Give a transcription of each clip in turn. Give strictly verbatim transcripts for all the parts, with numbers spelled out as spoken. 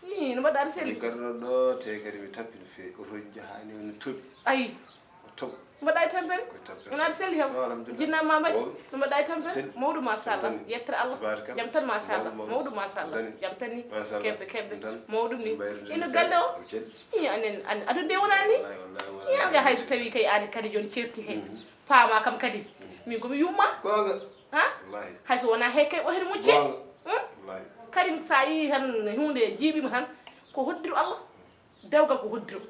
Ii, no mbaɗɗa, aɗa selli? Min kadi ɗo, ɗo, te kadi mi tampi no feewi. Oto jahaani, no toɓi. Ayi. O toɓa. No mbaɗɗa e tampere? Ko e tampere. Wona aɗa selli kam? So, alhamdulillah. Jinnaama ma mbaɗi? Mawɗum. No mbaɗɗa e tampere? Selli. Mawɗum, machallah. Tan ni. Yettere Allah. Tabaarkalla. Jam tan, machallah. Mawɗum, mawɗum. Mawɗum, machallah. Tan ni. Jam tan ni. Machallah. Keɓɓe, keɓɓe. Tan. Mawɗum ni. Mbayru ino galle o. Ino celli. Ii, anen, an, aduna nde wonaa ni. Wallahi, wallahi, wallahi. Ii, an kay hay so tawii kay aan kadi jooni ceerti heen. Mhm. Paama kam kadi. Mhm. Min ko mi yumma. Goonga. Ha? Wallahi. Hay so wonaa he kay o heen mujje. Goonga. Hmm? Wallahi. Kadi so a yii tan huunde jiiɓiima tan, ko hoddiru Allah. Dewgal ko hoddiro.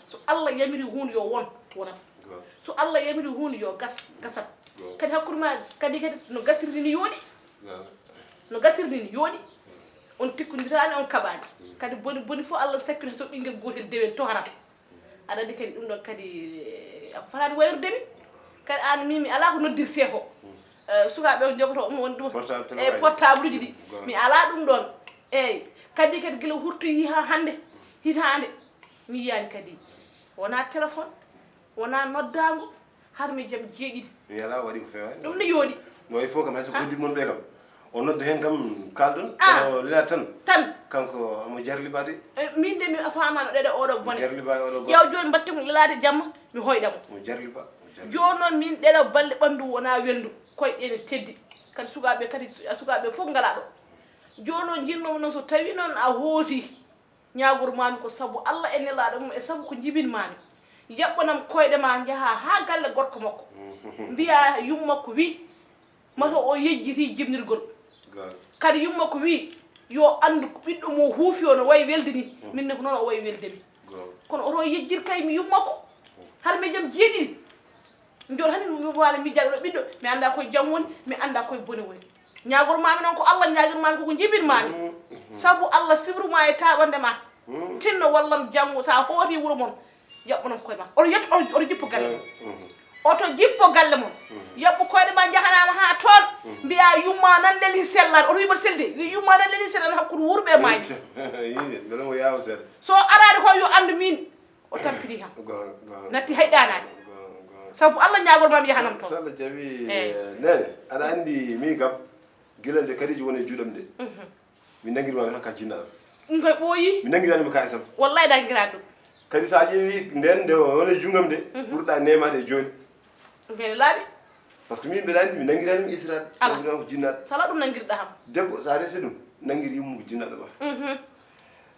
So Allah yamiri huunde yo won, wonat. Goonga. So Allah yamiri huunde yo gas, gasat. Goonga. Kadi hakkunde ma, kadi, kadi no gasirde ni yooɗi. Goonga. No gasirde ni yooɗi. On tikkondiraani, on kaɓaani. Mm. Kadi boni, boni fof Allah sakkito so ɓinngel gootel dewel tohara. Aɗa anndi kadi ɗum ɗon kadi, eh, a fotaani wayrude mi. Kadi aan min mi alaa ko noddirtee ko. Mm. Eh, sukaaɓe on njogoto ɗum woni ɗum. Portable, e téléphone. Portableji ɗi. Goonga. Mi alaa ɗum ɗon. Eeyi. Kadi, kadi gila wurtoyi haa hannde, hitaande, mi yiyaani kadi. Wonaa téléphone, wonaa noddaango, har mi jam jeeɗiɗi. Mi alaa waɗi ko feewaani. Ɗum ne yooɗi. No, il faut kam hay so ko hoddi mon ɓe kam. O nodda heen kam kaalɗon, ah, kono lelaade tan. Tan. Kanko omo jarlibaade. Eh, min de mi faamaano ɗeɗo oɗo bone. Jarlibaade oɗo goɗɗo. Yaw jooni mbaɗten ko lelaade jamma, mi hoyɗa mo. Mo jarliba, mo jarliba. Jooni noon min ɗeɗo balɗe ɓanndu wonaa welndu, koyɗe ene teddi. Kadi sukaaɓe kadi, sukaaɓe fof ngalaa ɗo. Jooni noon njinnoomi noon so tawii noon a hooti, ñaagormaami ko sabu Allah e nelaaɗo mum e sabu ko njibinmaami. Yaɓɓanam koyɗe ma njaha haa galle gorko makko. Mbiya yumma ko wii, mata o yejjiti jibnirgol. Goonga. Kadi yumma ko wii, yo anndu ko ɓiɗɗo mo huufi o no wayi welde ni, mm, min ne ko noon o wayi welde mi. Goonga. Kono oto yejjir kay mi yumma ko. Mm. Har mi jam jeeɗiɗi. Njool hani mi waala mi jaaɗo ɓiɗɗo, mi annda koye jam woni, mi annda koye bone woni. Ñaagormaami noon ko Allah, ñaagirmaami ko ko njibinmaami. Mm, mhm. Sabu Allah sibru ma e taaɓande ma. Mm. Tinno wallam janngo, so a hooti wuro mon, yaɓɓu noon koye ma. Oto yettu, oto, oto jippo galle mon. Mm, mhm. Oto jippo galle mon. Mm. Yaɓɓu koyɗe ma njahanaama haa toon. Mm. Mbiya yumma nan leli sellan. Oto wibat selde. Wi yumma nan leli sellan hakkunde wuurɓe e maayɓe. Ii, mbele mo yaawa seeɗa. So araade ko yo anndu min. O tampini kam. Goonga, goonga. Natti hay ɗaanaade. Goonga, goonga. Sabu Allah ñaagormaami yahanam toon. So Allah jaɓi, eeyi. Eh, neene, aɗa anndi min kam, gila nde Kadiija woni e juuɗam nde. Mhm. Mi nanngirmaami tan ka jinnaaɓe. Ɗum koye ɓooyi. Mi nanngiraani mo kaalis am. Wallaay nanngiraani ɗum. Kadi so a ƴeewi ndeen nde o woni e junngo am nde, mhm, ɓurɗa neemaade e jooni. Ɗum kay ne laaɓi. Par ce que min mbeɗa anndi mi nanngiraani mi Israel. Ala. Nanngirmi ko jinnaaɗo. Sala ɗum nanngirɗa kam. Debbo, so a resi ɗum, nanngir yumma ko jinnaaɗo ma. Mhm.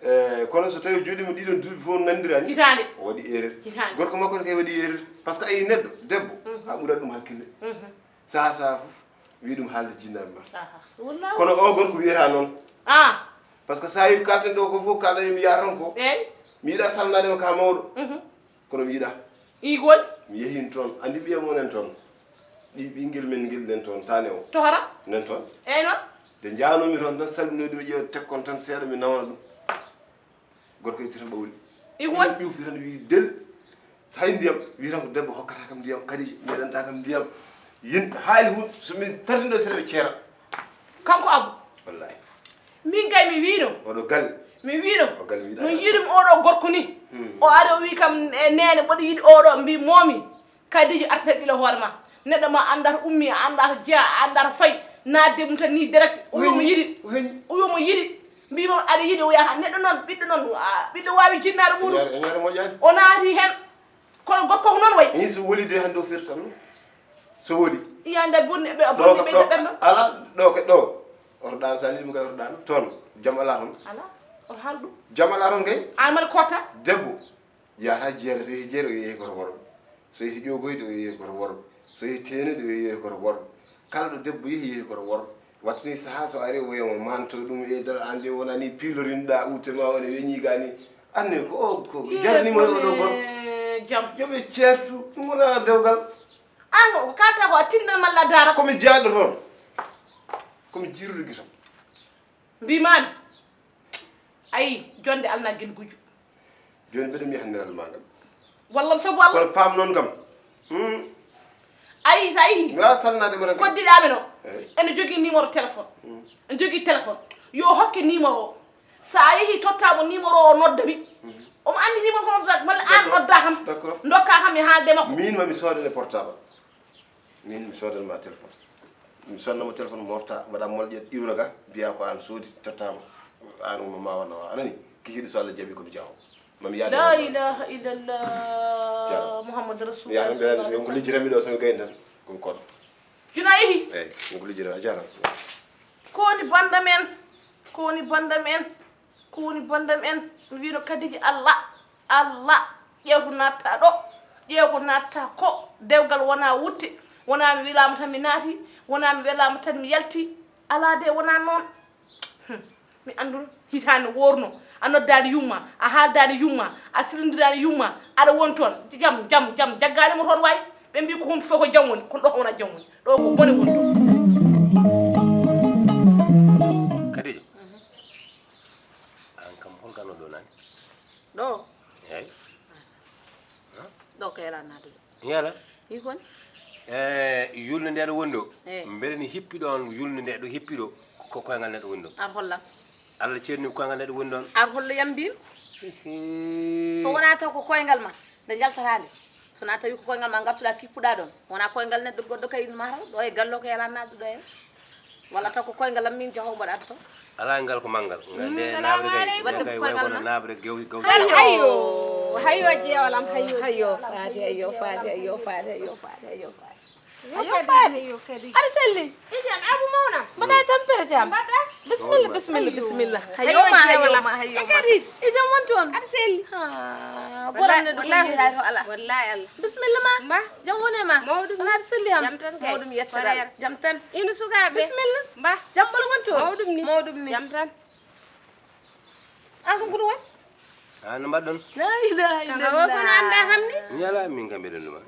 Eh, kono so tawi juuɗe mum ɗiɗon duuɓi fof nanndiraani, hitaande, o waɗi erreur. Hitaande. Gorko makko ne kay waɗi erreur. Par ce que a yii neɗɗo, debbo, mhm, a ɓurat ɗum hakkille. Mhm. Saha saha fof, wi ɗum haalde jinnaaɓe ma. Aha. Wallahi. Kono o gorko wiyata noon. Ah. Par ce que so a yii kalten ɗo ko fof, kalɗa mi yaha toon ko. Eeyi. Mi yiɗa salmanaade ma ka mawɗo. Mhm. Kono mi yiɗa. Igol? Mi yehin toon. Anndi ɓiya mon en toon. Ɗi ɓinngel men ngel nen toon, taane o. To hara? Nen toon. Eeyi noon? Nde njaanoomi toon tan, salminoy ɗum e ƴeewa tekkon tan seeɗa, mi nawana ɗum. Gorko itti tan ɓawli. Igol? Ɗum ƴuufi tan, wii del. So hay ndiyam, wii tan ko debbo hokkata kam ndiyam, kadi meɗanta kam ndiyam. Yin-, haali hun, so min tardindo seeɗa ɓe ceera. Kanko Abu? Wallahi. Min kay mi wiino. Oɗo galle. Mi wiino. O galle wiɗa. No yiɗum oɗo gorko ni. Hmm. O ari o wi kam, e, neene, mboɗo yiɗi oɗo, mbi moomi. Kadiija arta gila hoore ma. Neɗɗo ma annda to ummi, a annda to jeya, a annda to fayi. Naatde mum tan ni direct. O wi mo yiɗi. O heñi. O wi mo yiɗi. Mbi mo aɗa yiɗi o yaha. Neɗɗo noon, ɓiɗɗo noon, a, ɓiɗɗo waawi jinnaade muɗum. Ñaar-, ñaar moƴƴaani. O naati heen. Kono gorko ko noon wayi. Iin so woli de hannde o firtan. So woli. Iya nde bonni ɓe, o bonni ɓe ɗo, ɓe ɗo, ɗo. Ala, ɗo ke ɗo. Oto ɗaan so a liɗi mo kay oto ɗaan. Toon, jam alaa toon. Ala, oto haal ɗum. Jam alaa toon kay. Aan mbaɗa kotta. Debbo, yahata jeere, so yehi jeere, o yehi koto worɓe. So yehi ƴoogoyde, o yehi koto worɓe. So yehi teenude, o yehi koto worɓe. Kala ɗo debbo yehi, yehi koto worɓe. Wattani sahaa so ari, o wiya mo manto ɗum e dal, aan de wona ni piilorinɗa utte ma, wona weñi ga ni. Anne ko o, ko jarnima e oɗo gorko. Jam. Yo ɓe ceertu, ɗum wona dewgal. Aan ko kalta ko a tindan malla a daara? Ko mi jaaɗo toon. Ko mi jiiruɗo gito. Mbimaami. Ayi, jonde alna gel gujjo. Jooni mbeɗa mi hanndiral ma ngal. Wallam sabu Allah. Kono paam noon kam. Hmm. Ayi, sa yehi. Mi waawa salnaade mo tan. Koddiɗo amen o. Eyi. Ene jogii numéro téléphone. Hmm. Ene jogii téléphone. Yo hokke numéro o. So a yehi totta mo numéro o nodda mi. Hmm. Omo anndi numéro ko nodda, malla aan nodda kam. D'accord. Ndokka kam mi haalde makko. Miin ma mi soodane portable. Min mi soodan ma téléphone. Mi sonna mo téléphone mofta, mbaɗa molƴe iwra ga, mbiya ko aan soodi, totta mo. An mo ma wano anani. Kikiɗo so Allah jaɓi ko mi jaho. Mami yaade. La ilaha illallah. Muhammad rasulullah. Ya tan ɓe ko lijjiranmi ɗo so mi gayi tan. Ko mi koɗo. Juna yehi. Eyi, ko lijjiranmi a jarama. Ko woni bandam en? Ko woni bandam en? Ko woni bandam en? Mi wino kadiji Allah. Allah. Ƴeew ko natta ɗo. Ƴeew ko natta ko. Dewgal wona wutte. Wona mi welama tan mi naati. Wona mi welama tan mi yalti. Ala de wona noon. Hmm. Mi anndu hitaande worno, a noddaani yumma, a haaldaani yumma, a silindiraani yumma, aɗa woni toon jam jam jam jaggaani mo toon waay. Ɓe mbi ko hunde fof ko jam woni, kono ɗo ko wona jam woni, ɗo ko bone woni ɗo. Kadija, an kam hol gano ɗo nani? Ɗo? Eyi. Ɗo ko yala naade ɗo. Yala. Wi kon. E yulnde nde ɗo woni ɗo. Eyi. Mbeɗa ni hippi ɗon yulnde nde ɗo hippi ɗo, ko koyngal neɗɗo woni ɗo. Ar hollam. Allah ceerni ko koyngal neɗɗo woni ɗon. Ar hollo yambim. So wona taw ko koyngal ma nde jaltata nde. So wona tawi ko koyngal ma gartuɗa kippuɗa ɗon, wona koyngal neɗɗo goɗɗo kay mataw ɗo e gallo ko yala naade ɗo en. Walla taw ko koyngal am min jahowo mboɗo addoto. Ala ngal ko manngal. Nde naɓre gay, wadde ko koyngal ma. Naɓre gew gew. Ayyo. Hayyo jeewal am hayyo. Hayyo faati, hayyo faati, hayyo faati, hayyo faati, hayyo faati. Hayyo faati. Aɗa selli? Ijam abu mawna. Mbaɗa e tampere jam. Mbaɗa. Bismillah, bismillah, bismillah. Hayyo ma, hayyo ma, hayyo ma. E kadi. Ijam won toon. Aɗa selli? Ha. Goram ne ɗum wallahi to ala. Wallahi Allah. Bismillah ma. Mba. Jam woni e ma. Mawɗum. Wona aɗa selli ham. Jam tan kay. Mawɗum yettere Allah. Jam tan. Ino sukaaɓe. Bismillah. Mba. Jam bolo won toon. Mawɗum ni. Mawɗum ni. Jam tan. An kam ko ɗum woni? A no mbaɗɗon? La ilaha illallah. Ko no annda kam ni? Yala min kam mbeɗen ɗuma.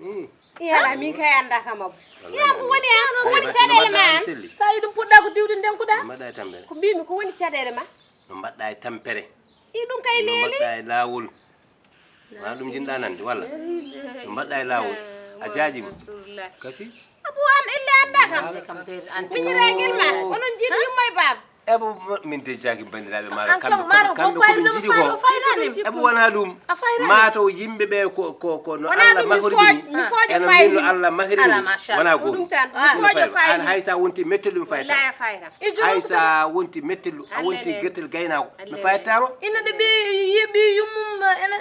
Yala min kay annda kam abu. Yala ko woni an ko woni caɗeele ma an? Sa yi ɗum puɗɗa ko diwɗin den kuɗa? Mbaɗa e tampere. Ko mbimi ko woni caɗeele ma? No mbaɗɗa e tampere. I ɗum kay leeli. No mbaɗɗa e laawol. Wona ɗum jinɗa nande walla? No mbaɗɗa e laawol. A jaajima. Kasi? Abu an elle annda kam. Kam de an. Min regel ma. Onon jiɗi yumma e baaba. Ebo min de jaaki bandiraɓe maro kamɓe kamɓe ko ɓe jiɗi ko. Ebo wona ɗum. Mataw yimɓe ɓe ko ko ko no Allah mahori ɗum. Eno min no Allah mahori ɗum. Wona goto. An hay sa wonti mettel ɗum fayta. Hay sa wonti mettel a wonti gertel gaynako. Mi faytama. Ina de bi yi bi yumum ena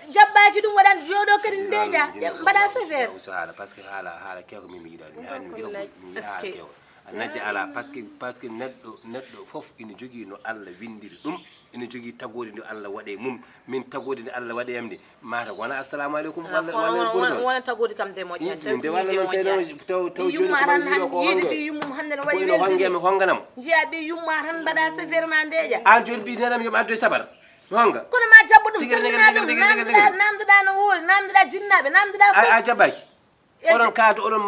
jabbaki ɗum waɗan joɗo kadi ndeja. Mbaɗa sévère. So haala parce que haala haala keko min mi yiɗa ɗum hani mi yiɗa mi yiɗa haala keko. A najja ala parce que parce que neɗɗo neɗɗo fof ina jogii no Allah windiri ɗum. Ina jogii tagoodi nde Allah waɗe mum. Min tagoodi nde Allah waɗe yam nde mata wona assalamu aleykum walla walla ɓuri ɗon. Wona tagoodi kam de moƴƴa. Min de walla noon tawi taw taw joni ko ɗon yiɗo ko honge. Ɓi yummum hannde no waɗi weltini. Honge mi honganamo. Njiya ɓi yumma tan mbaɗa sévèrement ndeeƴa. An joni ɓi nenam yomi addoy sabar mi honga. Kono ma jabbo ɗum calminaa ɗum namdoɗa namdoɗa no woori namdoɗa jinnaaɓe namdoɗa fof. A jabbaki. Oɗon kaata oɗon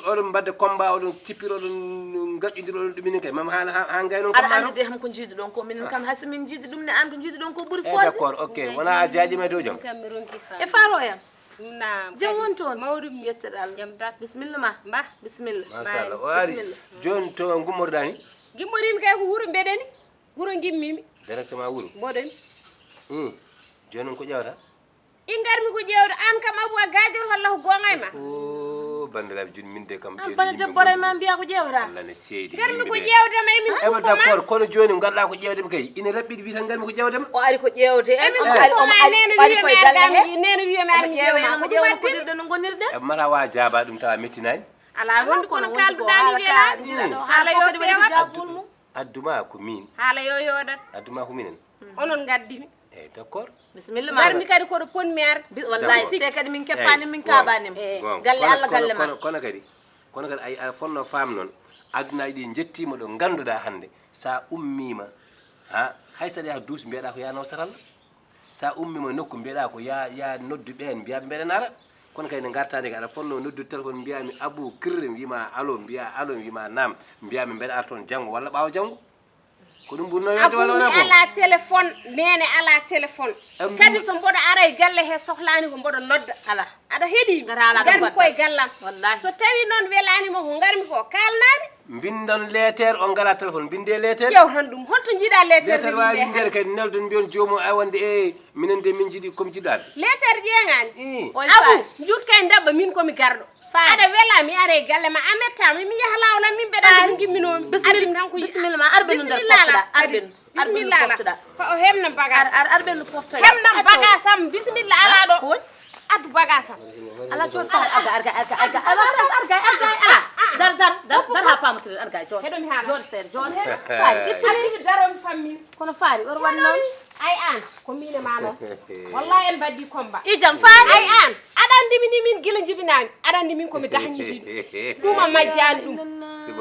oɗon mbadda combat oɗon cippira oɗon gaƴƴodira oɗon ɗumini kay mam ha ha gaynon kam. Aɗa andi de ham ko jiiduɗon ko minen kam hayso min jiidi ɗum ne an ko jiiduɗon ko ɓuri fodde. D'accord, ok, wona a jaajima e dow jam. E faroyam. Jam won toon. Mawɗum yettere Allah. Jam tan. Bisimilla ma. Mba. Bisimilla. Machallah o ari. Joni to gummorɗa ni? Gimmorimi kay ko wuuro mbeɗani. Wuuro gimmimi. Directement wuuro. Mboɗoni. Joni ko ƴewata? I ngarmi ko ƴeewde aan kam Abou a gaajoto walla ko goonga e ma? O banndiraaɓe joni min de kam an bana debbo ray ma mbiya ko ƴeewata Allah ne seedi ngarmi ko ƴeewde ma emin eɓe d'accord kono jooni ngarɗa ko ƴeewde mi kay ina raɓɓiɗi wi tan ngarmi ko ƴeewde ma o ari ko ƴeewde en omo ari omo ari ari koye galle he neno wiyomi ami ƴeewe en omo ƴeewa no koɗirɗe no gonirɗe eɓe mata wa jaaba ɗum tawa mettinaani ala wonde kono kalduɗani wiyanaani haala yo fewat adduma ko min haala yo yooɗat adduma ko minen onon ngaddimi Eyi, d'accord. Bisimilla ma. Ngarmi kadi koɗo ponmi arde. Wallahi, te kadi min keppaani, min kaabaani. Galle Allah, galle ma. Kono kadi, kono kadi ay aɗa fotno faam noon, adunaaji ɗi njettiima ɗo ngannduɗaa hannde, so a ummiima, ha, hay so aɗa yaha duus mbiyaɗaa ko yaa naw satalla. So a ummiima nokku mbiyaɗaa ko yaa, yaa noddu ɓeen mbiyaa ɓe mbeɗa nara. Kono kadi nde ngartaa nde kadi aɗa fotno noddude téléphone mbiyaa mi Abou kirre, mi wiima allo, mbiyaa allo, mi wiima naam, mbiyaa mi mbeɗa ara toon janngo walla ɓaawo janngo. Ko ɗum ɓurno yewde walla wona ko? Ala téléphone, nene ala téléphone. Kadi so mboɗo ara e galle he sohlaani ko mboɗo nodda. Ala. Aɗa heɗi? Ngarmi koye gallam. Wallahi. So tawi noon welaani mo ko ngarmi ko kaalnaade. Mbinndon leeter on ngala téléphone mbinde leeter. Ƴeew tan ɗum holto njiɗa leeter. Leeter waawi winndere kadi neldon mbiyon joomum ay wonde e minen de min njiɗi komi jiɗaade. Leeter ƴeeŋaani. Abu jut kay ndabba min komi garɗo. Aɗa wela mi ara e galle ma a mettaama mi yaha laawol am min mbeɗa ko gimminoomi. Bisimilla ma arɓe nun nder pottoɗa arɓe nun. Bisimilla ala. Ko o hemna bagas. Ar ar ar ɓen no poftoya. Hemna bagas am, bisimilla ala ɗo. Addu bagas am. Ala jor fa arga arga arga arga. Ala arga arga ala. Dar dar dar dar ha pamutre arga jor. Heɗo mi hala. Jor ser jor. Faari ittini daromi fammi. Kono faari or wanno. Ay an ko mine ma non. Wallahi en baddi combat. Ijam faari. Ay an aɗa andi min min gila jibinami aɗa andi min komi dahni jiɗi. Ɗuma majjani ɗum.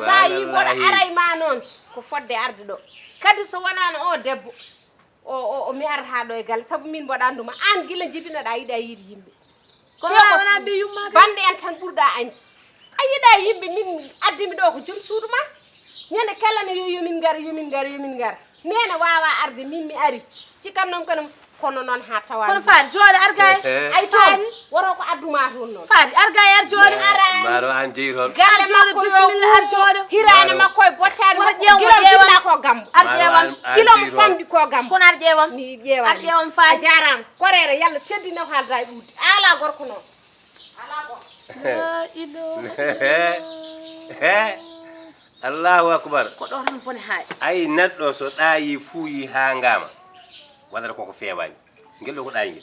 Sa yi mboɗo aray ma non. Ko fodde arde ɗo kadi so wonano o debbo o o o mi arata ɗo e galle sabu min mboɗa anduma an gila jibinoɗa yiɗa yiide yimɓe. Ko wona wona bi yumma. Bande en tan ɓurɗa anji. A yiɗa yimɓe min addimi ɗo ko joom suudu ma. Ñande kala ne yo yomin ngar yomin ngar yomin ngar nene wawa arde min mi ari. Cikkan noon kono kono noon ha tawa. Kono faari jooɗo arga e ay toon woto ko adduma toon noon. Faari arga e ar jooɗo. Maro an jeyi toon. Galle makko yo bisimilla ar jooɗo. Hirane makko e bottani makko gilom jibina ko gambo. Ar ƴeewam. Gilom famdi ko gambo. Kono ar ƴeewam. Mi ƴeewam. Ar ƴeewam faari. A jarama. Koreere yalla teddina ko haalda e ɓuuɗde. Ala gorko noon. Ala gorko. La ilaha illallah. Allahu akbar. Ko ɗo tan bone haay. Ay neɗɗo so ɗaayi fuuyi haa ngaama waɗata koko feewaani. Ngel ɗo ko ɗaayngel.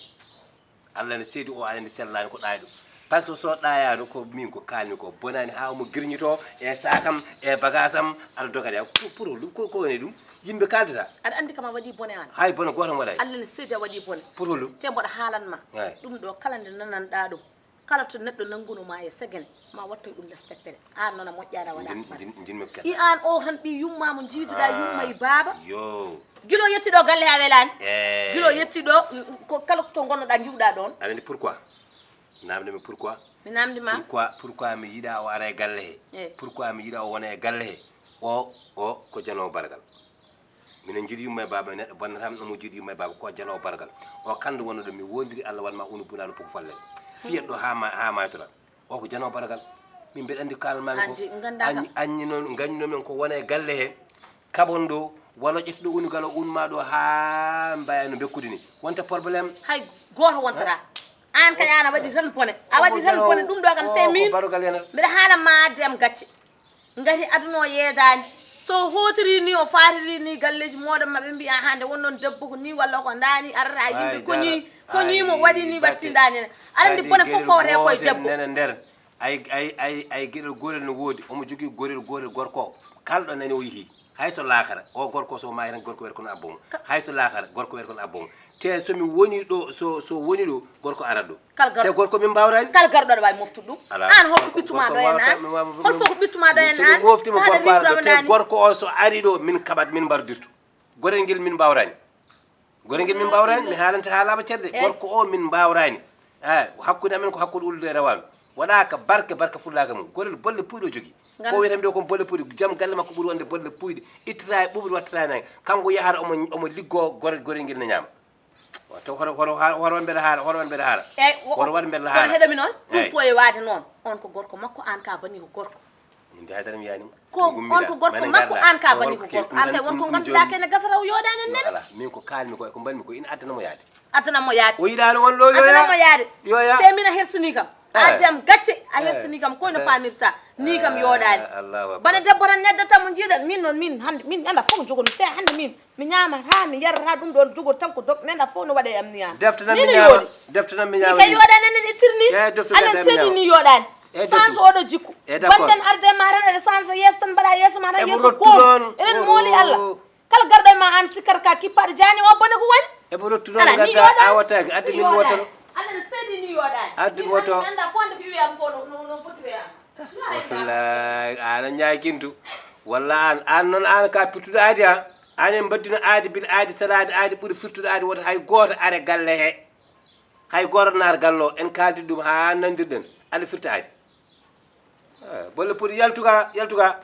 Allah ne seedi o aɗa anndi sellaani ko ɗaayɗo. Par ce que so ɗaayaano ko min ko kaalmi ko bonaani haa omo girñitoo e saakam e bagaasam aɗa dogani am pour pour ɗum ko ko woni ɗum yimɓe kaaldata. Aɗa anndi kam a waɗi bone aan. Hay bone gooto mi waɗaani. Allah ne seedi a waɗi bone. Pour ɗum. Te mboɗo haalan ma. Ɗum ɗo kala nde nananɗaa ɗum. Kala to neɗɗo nannguno ma e segene ma wattoy ɗum lestepere aan noon a moƴƴaani a waɗa. Jinmi kel i aan o tan ɓi yumma mo jiiduɗa yumma e baaba. Yo gilo yetti ɗo galle ha welani. Gilo yetti ɗo ko kala to gonnoɗa jiwɗa ɗon. Aɗa anndi pourquoi? Namde mi pourquoi? Mi namdi ma pourquoi pourquoi mi yiɗa o ara e galle he? Pourquoi mi yiɗa o wona e galle he? O o ko janowo bargal. Minen jiiɗi yumma e baaba neɗɗo bonnata am omo jiiɗi yumma e baaba ko janowo bargal. O kande wonno ɗo mi wondiri Allah wanma unu bunano poko falle. Fiyat ɗo ha ma ha maytora. O ko janowo bargal. Min mbeɗa andi kalmami ko. Anñi noon gañno men ko wona e galle he. Kaɓon ɗo wano ƴettuɗo uni galo unma ɗo ha mbaya no bekkude ni wonta probléme. Hay goto wontata. An kay an a waɗi tan bone a waɗi tan bone ɗum ɗo kam te min mbeɗa haala ma adde am gacce. Ngati aduna o yeedaani. So o hootiri ni o faatiri ni galleeji mooɗon maɓe mbiya hannde won noon debbo ko ni walla ko ndaani arata yimɓe ko ni ko ni mo waɗi ni wattindaani ne aɗa anndi bone fof fawre koye debbo. Nene nder ay ay ay ay geɗel gotel no woodi omo jogii gorel gotel gorko o kalɗo nani o yihii. Hay so laakara o gorko so maayi tan gorko wiyata kono abbo mo. Hay so laakara gorko wiyata kono abbo mo. Te so mi woni ɗo so so woni ɗo gorko arat ɗo. Te gorko min mbawrani. Kala garɗo aɗa wawi moftude ɗum. An holko ɓittuma ɗo en an holko ko ɓittuma ɗo en an moftima gorko arat ɗo te gorko o so ari ɗo min kaɓat min mbardirto. Gorel ngel min mbawrani. Gorel ngel min mbawrani mi haalanta haalama cerde gorko o min mbawrani. Eyi hakkude amen ko hakkude ullude e rawane. Waɗaka barke barke fullaka mum gorel bolle puyɗo o jogui. Ko wiyata mbiɗo kon bolle puyɗe jom galle makko ɓuuri wonde bolle puyɗe ittata e ɓuɓri wattata e nage kanko yahata omo omo liggo gore gorel ngel ne ñama. Wato hoto hoto hoto mbeɗa haala hoto mbeɗa haala. Eyyi hoto waɗ mbeɗa haala heɗami noon ɗum foye waade noon on ko gorko makko an ka bani ko gorko. Min de haydara mi yaanima. Ko on ko gorko makko an ka bani ko gorko an kay won ko ganduɗa kene gasata o yoɗani en nene. Ala min ko kalmi ko e ko mbanmi ko ina addanamo yaade. Addanamo yaade o yiɗano won ɗo yoya addanamo yaade. Yoya te min a hersini kam. Addi am gacce a hersini kam koyno pamirta ni kam yoɗani. Bana debbo tan neddata mo jiiɗa min noon min hande min anda fof ko jogomi te hande min mi ñaama ha mi yarata ɗum ɗon jogor tan ko dog mi anda fof no waɗa e am ni an defte tan mi ñaama defte tan mi ñaama ka yoɗani anen ittirni anen seedi ni yoɗani. Change oɗo jikku. Bonɗen arde ma tan aɗa change yeeso tan mbaɗa yeeso ma tan yeeso ko eɗen mooli Allah. Kala garɗo e ma an sikkata ka kippaɗo jani o bone ko waɗi. Eɓe rottuno ala ni yoɗani awataki addi min woto. Allah ne seedi ni yoɗani addi woto anda fonde ko wiyam ko no no fotiri am. Wallahi an a ñaakintu. Walla an an noon an ka pirtuɗo aadi a an en mbaddino aadi bil aadi salaade aadi ɓuri firtuɗo aadi woto hay gooto are galle he. Hay gooto naar gallo en kaaldi ɗum haa nanndirɗen aɗa firta aadi. Bolle puɗi yaltuga yaltuga.